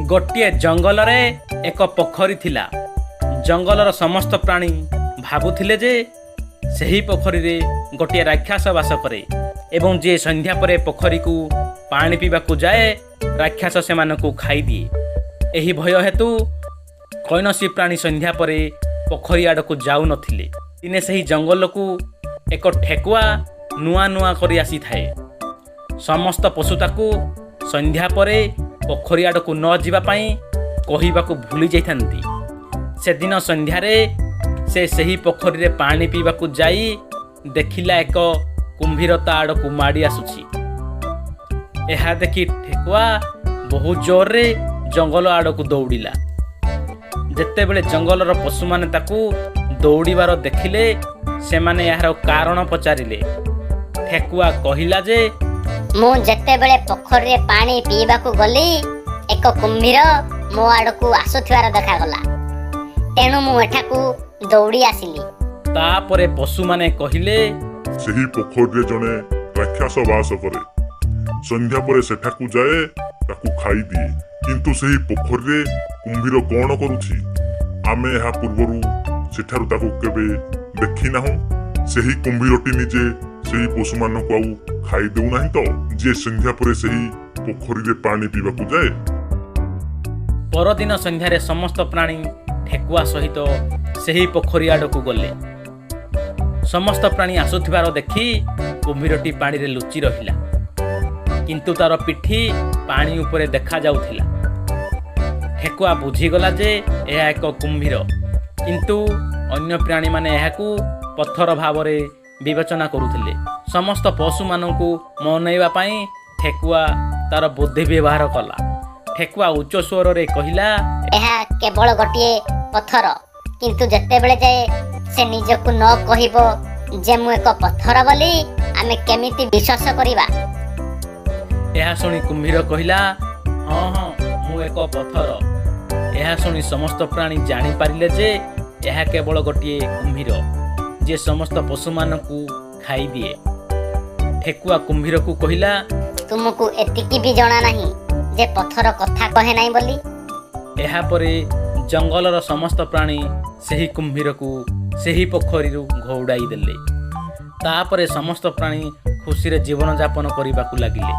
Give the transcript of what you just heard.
ଗୋଟିଏ ଜଙ୍ଗଲରେ ଏକ ପୋଖରୀ ଥିଲା। ଜଙ୍ଗଲର ସମସ୍ତ ପ୍ରାଣୀ ଭାବୁଥିଲେ ଯେ ସେହି ପୋଖରୀରେ ଗୋଟିଏ ରାକ୍ଷସ ବାସ କରେ ଏବଂ ଯିଏ ସନ୍ଧ୍ୟା ପରେ ପୋଖରୀକୁ ପାଣି ପିଇବାକୁ ଯାଏ, ରାକ୍ଷସ ସେମାନଙ୍କୁ ଖାଇଦିଏ। ଏହି ଭୟ ହେତୁ କୌଣସି ପ୍ରାଣୀ ସନ୍ଧ୍ୟା ପରେ ପୋଖରୀ ଆଡ଼କୁ ଯାଉନଥିଲେ। ଦିନେ ସେହି ଜଙ୍ଗଲକୁ ଏକ ଠେକୁଆ ନୂଆ ନୂଆ କରି ଆସିଥାଏ। ସମସ୍ତ ପଶୁ ତାକୁ ସନ୍ଧ୍ୟା ପରେ ପୋଖରୀ ଆଡ଼କୁ ନ ଯିବା ପାଇଁ କହିବାକୁ ଭୁଲି ଯାଇଥାନ୍ତି। ସେଦିନ ସନ୍ଧ୍ୟାରେ ସେ ସେହି ପୋଖରୀରେ ପାଣି ପିଇବାକୁ ଯାଇ ଦେଖିଲା, ଏକ କୁମ୍ଭୀର ତା ଆଡ଼କୁ ମାଡ଼ି ଆସୁଛି। ଏହା ଦେଖି ଠେକୁଆ ବହୁତ ଜୋରରେ ଜଙ୍ଗଲ ଆଡ଼କୁ ଦୌଡ଼ିଲା। ଯେତେବେଳେ ଜଙ୍ଗଲର ପଶୁମାନେ ତାକୁ ଦୌଡ଼ିବାର ଦେଖିଲେ, ସେମାନେ ଏହାର କାରଣ ପଚାରିଲେ। ଠେକୁଆ କହିଲା ଯେ ମୁଁ ଯେତେବେଳେ ପୋଖରୀରେ ପାଣି ପିଇବାକୁ ଗଲି, ଏକ କୁମ୍ଭୀର ମୋ ଆଡ଼କୁ ଆସୁଥିବାର ଦେଖାଗଲା। ତେଣୁ ମୁଁ ଏଠାକୁ ଦୌଡ଼ି ଆସିଲି। ତାପରେ ପଶୁମାନେ କହିଲେ, ସେହି ପୋଖରୀରେ ଜଣେ ରାକ୍ଷସ ବାସ କରେ। ସନ୍ଧ୍ୟା ପରେ ସେଠାକୁ ଯାଏ, ତାକୁ ଖାଇଦିଏ। କିନ୍ତୁ ସେହି ପୋଖରୀରେ କୁମ୍ଭୀର କଣ କରୁଛି? ଆମେ ଏହା ପୂର୍ବରୁ ସେଠାରୁ ତାକୁ କେବେ ଦେଖିନାହୁଁ। ସେହି କୁମ୍ଭୀରଟି ନିଜେ ସେହି ପଶୁମାନଙ୍କୁ ଆଉ ଖାଇ ଦେଉନାହିଁ ତ, ଯିଏ ସନ୍ଧ୍ୟା ପରେ ସେହି ପୋଖରୀରେ ପାଣି ପିଇବାକୁ ଯାଏ? ପରଦିନ ସନ୍ଧ୍ୟାରେ ସମସ୍ତ ପ୍ରାଣୀ ଠେକୁଆ ସହିତ ସେହି ପୋଖରୀ ଆଡ଼କୁ ଗଲେ। ସମସ୍ତ ପ୍ରାଣୀ ଆସୁଥିବାର ଦେଖି କୁମ୍ଭୀରଟି ପାଣିରେ ଲୁଚି ରହିଲା, କିନ୍ତୁ ତାର ପିଠି ପାଣି ଉପରେ ଦେଖାଯାଉଥିଲା। ଠେକୁଆ ବୁଝିଗଲା ଯେ ଏହା ଏକ କୁମ୍ଭୀର, କିନ୍ତୁ ଅନ୍ୟ ପ୍ରାଣୀମାନେ ଏହାକୁ ପଥର ଭାବରେ ବିବେଚନା କରୁଥିଲେ। ସମସ୍ତ ପଶୁମାନଙ୍କୁ ମନେଇବା ପାଇଁ ଠେକୁଆ ତାର ବୁଦ୍ଧି ବ୍ୟବହାର କଲା। ଠେକୁଆ ଉଚ୍ଚ ସ୍ୱରରେ କହିଲା, ଏହା କେବଳ ଗୋଟିଏ ପଥର। କିନ୍ତୁ ଯେତେବେଳେ ଯାଏ ସେ ନିଜକୁ ନ କହିବ ଯେ ମୁଁ ଏକ ପଥର ବୋଲି, ଆମେ କେମିତି ବିଶ୍ୱାସ କରିବା? ଏହା ଶୁଣି କୁମ୍ଭୀର କହିଲା, ହଁ ହଁ, ମୁଁ ଏକ ପଥର। ଏହା ଶୁଣି ସମସ୍ତ ପ୍ରାଣୀ ଜାଣିପାରିଲେ ଯେ ଏହା କେବଳ ଗୋଟିଏ କୁମ୍ଭୀର, ଯିଏ ସମସ୍ତ ପଶୁମାନଙ୍କୁ ଖାଇଦିଏ। ଠେକୁଆ କୁମ୍ଭୀରକୁ କହିଲା, ତୁମକୁ ଏତିକି ବି ଜଣା ନାହିଁ ଯେ ପଥର କଥା କହେ ନାହିଁ ବୋଲି? ଏହାପରେ ଜଙ୍ଗଲର ସମସ୍ତ ପ୍ରାଣୀ ସେହି କୁମ୍ଭୀରକୁ ସେହି ପୋଖରୀରୁ ଘଉଡ଼ାଇ ଦେଲେ। ତାପରେ ସମସ୍ତ ପ୍ରାଣୀ ଖୁସିରେ ଜୀବନଯାପନ କରିବାକୁ ଲାଗିଲେ।